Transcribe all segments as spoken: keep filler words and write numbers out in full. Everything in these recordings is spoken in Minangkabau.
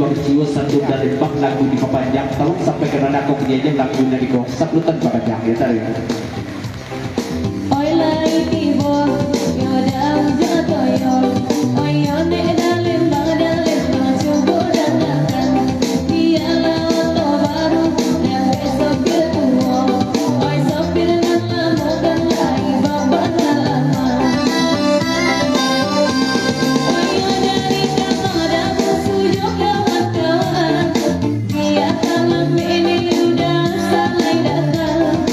Bang Cio satu dari Bang lagu dipapanjang, tolong sampai ka nan ado punyo aja lagu nan di bawah, sabutan papanjang, ya, tarik. Oi, lai tibo, yo daun jato yo. Oi, yo nek dalem bang, dalem bang, cubo dangakan. Bialah oto baru, dapek sopir tuo. Oi, sopir nan lamo kan lai bapangalaman. Oi, yo dari Kamang Dabu sujo kawan-kawan. Biakan lambek ni udah salai datang.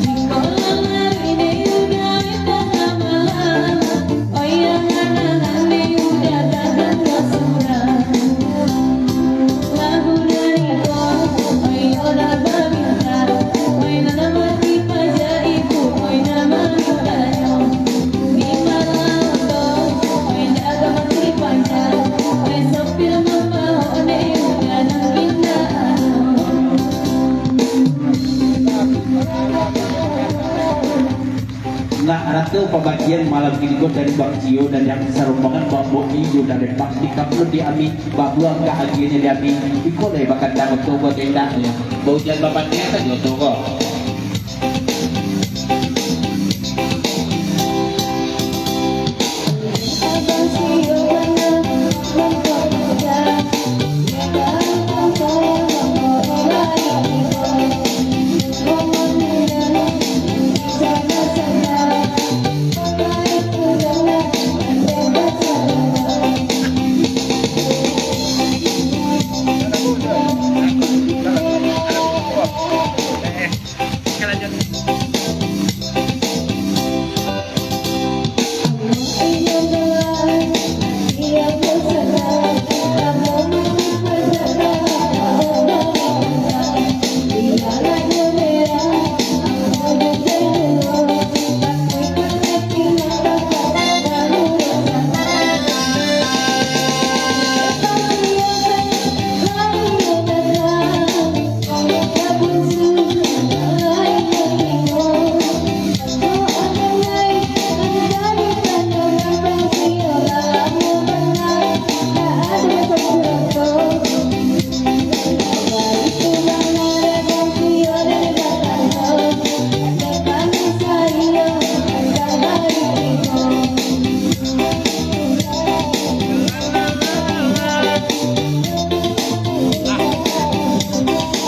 Jiko lah lari ni udah tangah malam. Oi, angan-angan ni udah datang ka surang. Lagu dari ko, oi, yo nak baminta. Oi, nan mati pajak ibu, oi, nan mamintanyo. Di malam tu, oi, dak ka mati pajak. Oi, sopir mambao ni udah nan indah. Nah, rata pambagian malam kini ko dari Bang Cio dan yang sarombangan Bang Boi jo dari Bang Tikam lo di Ami, babuang ka agianyo di Ami, iko lai bakandang oto ko tenda, ya. Baujan bapatia sajo oto ko.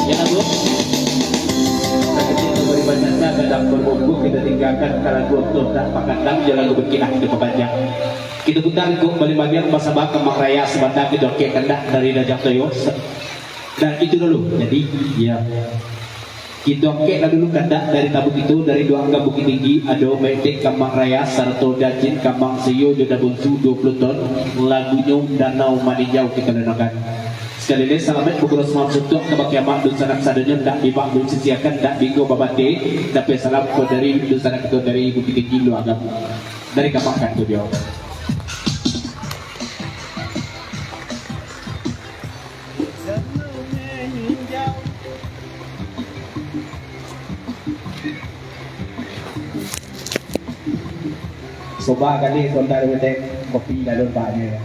Ya, Bu. Sakecil tu bari banyaknya gadang berbungkus, kita tinggalkan kalau guntur tak pakandang, jalan berkinah kita perpanjang. Kita putar ikut balik bagian, basabab kambang raya sabanta kita okek kandak dari Dajang Toyo. Dan itu dulu. Jadi, ya. Kito angkeklah dulu kandak dari tamu kito dari Luak Agam Bukittinggi, ado Metek Kambang Raya, sarato Dajin Kambang Seiyo jo Dabunsu duo puluah ton, lagunyo Danau Maninjau kito dengarkan. Sakali lai, salamaik bakurau samalam suntuak kabake amak dunsanak sadonyo, ndak dimaklum sisiakan, ndak binggo babate, dapek salam ko dari dunsanak kito dari Bukittinggi, Luak Agam. Dari Kambang kan tu dio. Soba kali kontak Metek, kopi lalu banyak.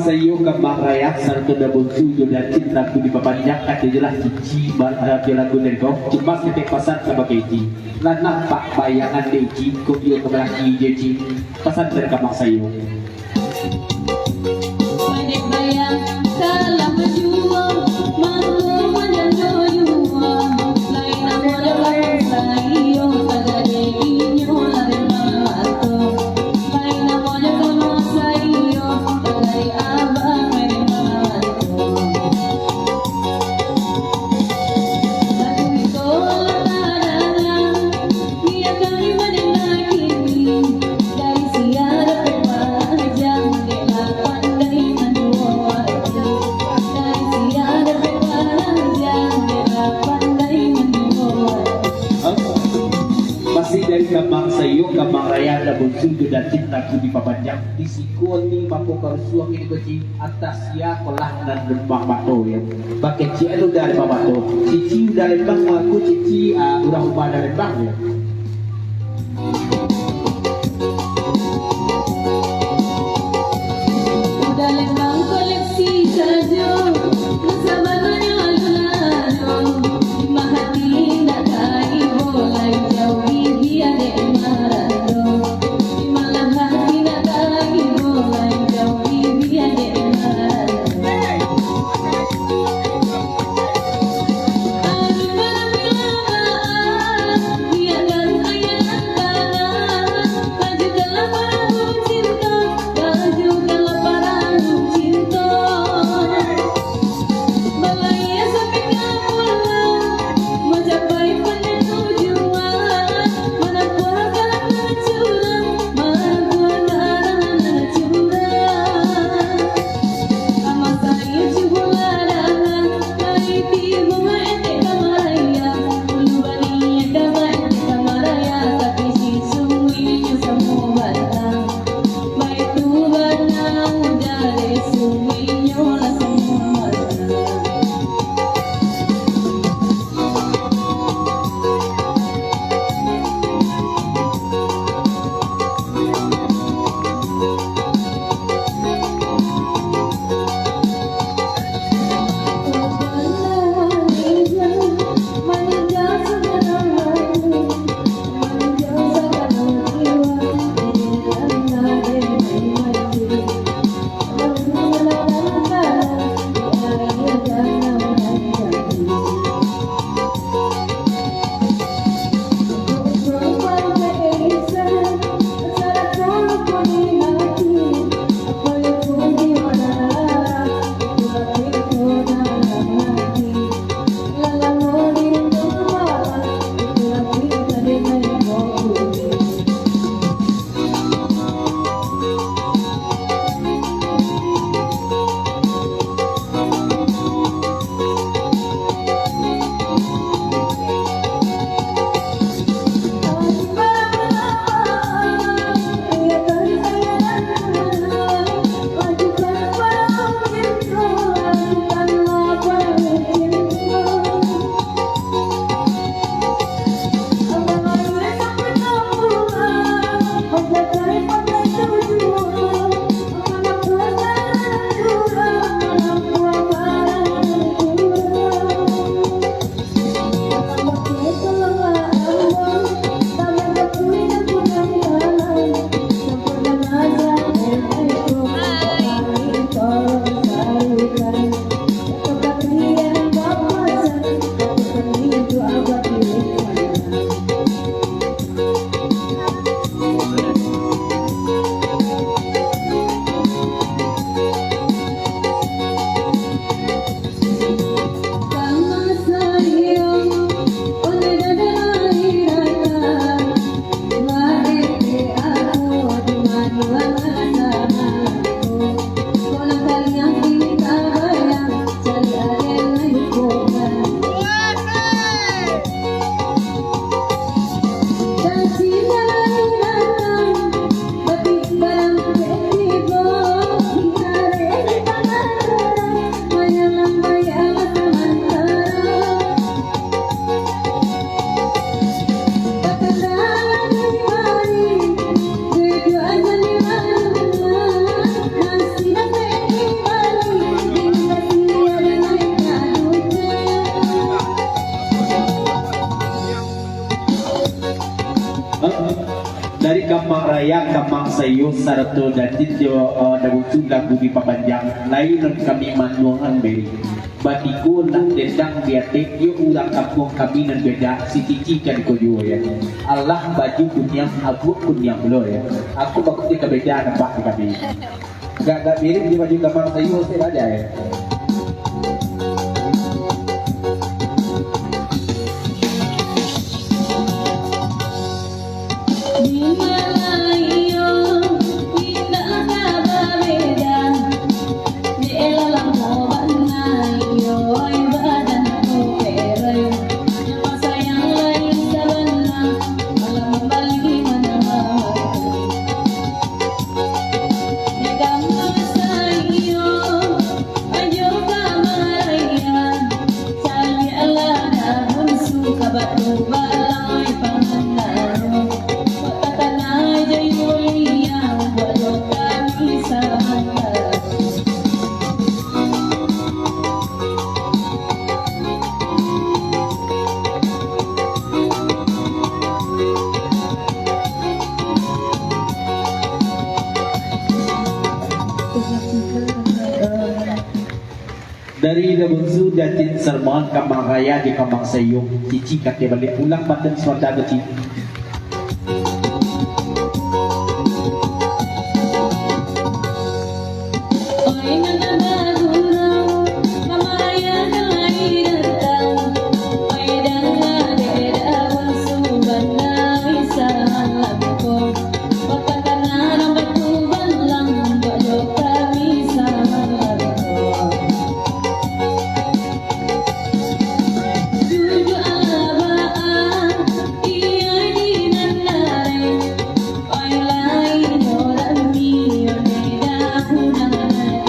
Saiyo kambang raya, sarato nan bonsu jo dacin lagu dipapanjang, kato jo lah Cici, ba-, jo lagu dari kau, cuma saketek pasan kabake Cici. Lah nampak bayangan dek Cici, kok iyo ka balaki jo Cici. Pasan dari kambang saiyo. Pandai bayang kalah manjuo, mangko manjando juo. Lain namo jo kambang saiyo, tagak dek inyo lah rembang mato. Lain namo jo kambang saiyo, tagak dek abang rembang mato. Lagu iko lah tadanga, biak kami mandanga kini. Dari sia dapek panjang, dek lah pandai manjuo ati. Dari sia dapek panjang, dek lah pandai manjuo ati. Masih dari kambang saiyo, kambang raya, nan bonsu jo dacin lagu dipapanjang. Di siko ati mako karusuah kini ko, Ci. Antah sia ko lah nan rembang mato, yo. Bakecek anu udah rembang mato. Cici udah rembang, mangaku Cici, ah, urang rumah udah rembang, yo. Udah rembang koleksi sajo, nan sabananyo alun-alun. Di ma hati indak taibo, lai jauah bibia dek marando. Di ma lah hati indak taibo, lai jauah bibia dek marando. Aduh, malam kelamaan, biak Dari kamang raya, kamang sayuang, sarato dacin jo, eh, daun tu lagu dipapanjang. Lain nan kami manuangan beri. Batiko nak dendang di ateh, iyo urang kampuang kami nan beda, si Cici kan ko juo, ya. Alah baju kuniang, abuak kuniang pulo, ya. Aku bakutik ka beda nampak di kami. Gak, gak mirip di baju kamang sayuang, saya baca, ya. Di Malayu indak ka babeda, dek lah lamo bana iyo, oi badan ko peroi, nyo pasayang lai sabana, malam bali manang malam. Dek kamang sayuang, ajo kamang raya, caliaklah daun su ka batu balai pangandaro. Kok tatanai jo mulia, buat jo kami samantaro. Dari Daun Su, Dacin Sarmangan, Kamang Raya di Kamang Sayuang, Cici kakek baliak pulang, Matan Suata Kecil. Oi nan bagurau, mama ayah lai datang. Oi danga dek Daun Su bana salam ko. Bakakana nan batu balang, buat jo kami salam ko. Duduak alah baa, iyo di nan areh. Oi lai nyo rami, ondeh daun nan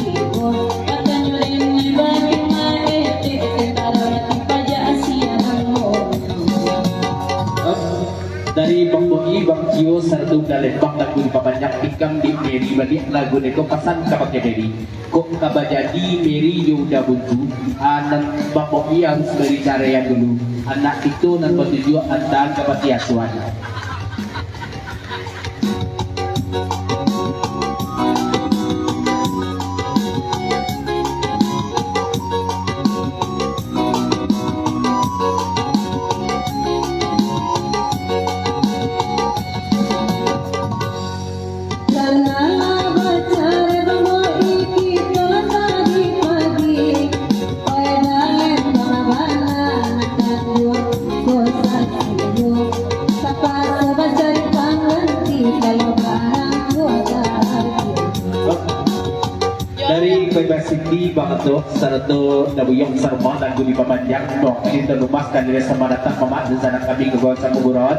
tibo. Katanyo den lai baden maetek, tentara mati pajak siang ambo. Dari Bang Boi, Bang Cio, sarato Bunda Lembang, lagu dipapanjang, tikam di Mary baliak, lagu neko pasan kabake Mary. Kok ka bajadi Mary jo Uda Buntu, a, nan Bang Boi harus bari caraian dulu. Anak kito nan batujuah antaan ka panti asuhan. Karena bacarai bambo iki ko tadi pagi, oi dalen bana nan tanjuang ko sasingguang, tapaso bacari pangganti kalau barang ko tadi. Dari Bebas Siti, Bang Atok, sarato Dabuyong Sarma, lagu dipapanjang, Bang Pinto Lumas, Kandil Sama Datang, Mamak, dan sanak kami, Kegawa Sakuburan,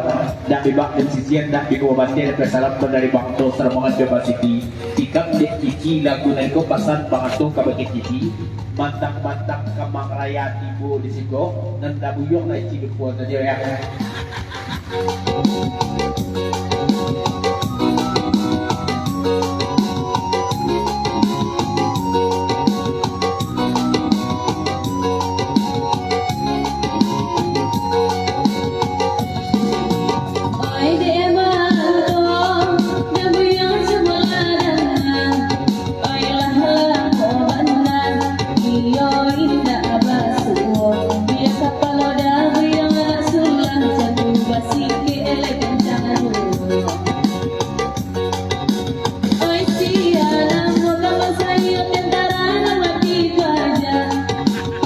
Dak Bibak, dan Sisian, Dak Biko Babantai, dan salam dari Bang Atok, Sarma, Bebas Siti. Tikam dek Cici, lagu nan iko pasan Bang Atok kabake Cici, mantang-mantang Kamang Raya tibo di siko, nan Dabuyong lai Cici lupo sajo, ya. Oi dek mantong, nan buyuang cubo lah danga. Oi lah lamo bana, iyo indak basuo. Bia kapalo dabuyuang anak sulang, jantung basikik elek kancang duo. Oi sia namo ka basayok tentara nan mati paja.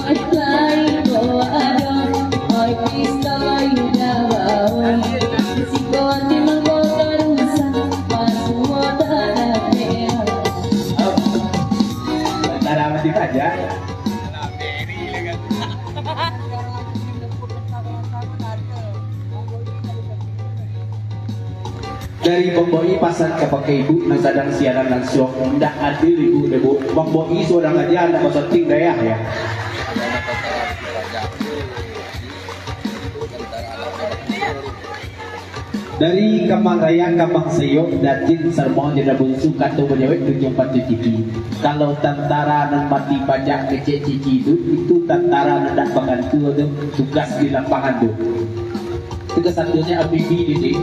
Oi lai ko ado, oi pistol oi udah bawa. Siko ati mangko tarusan, pasuo tak dapek. Tentara mati paja. Dari Bang Boi pasan kabake ibu nan sadang siaran lansuang, ndak adil ibu dek bu. Bang Boi surang aja ndak basoting gayah ya. Dari Kamang Raya, Kamang Sayok, Dacin Sarma, Janda Bunsu, kato bajawek tujuah patuik Cici. Kalau tantara nan mati pajak kecek Cici tu, itu tantara nan dak bakantua tu, tugas di lapangan tu. Itu kesantuannya Habibie di sini.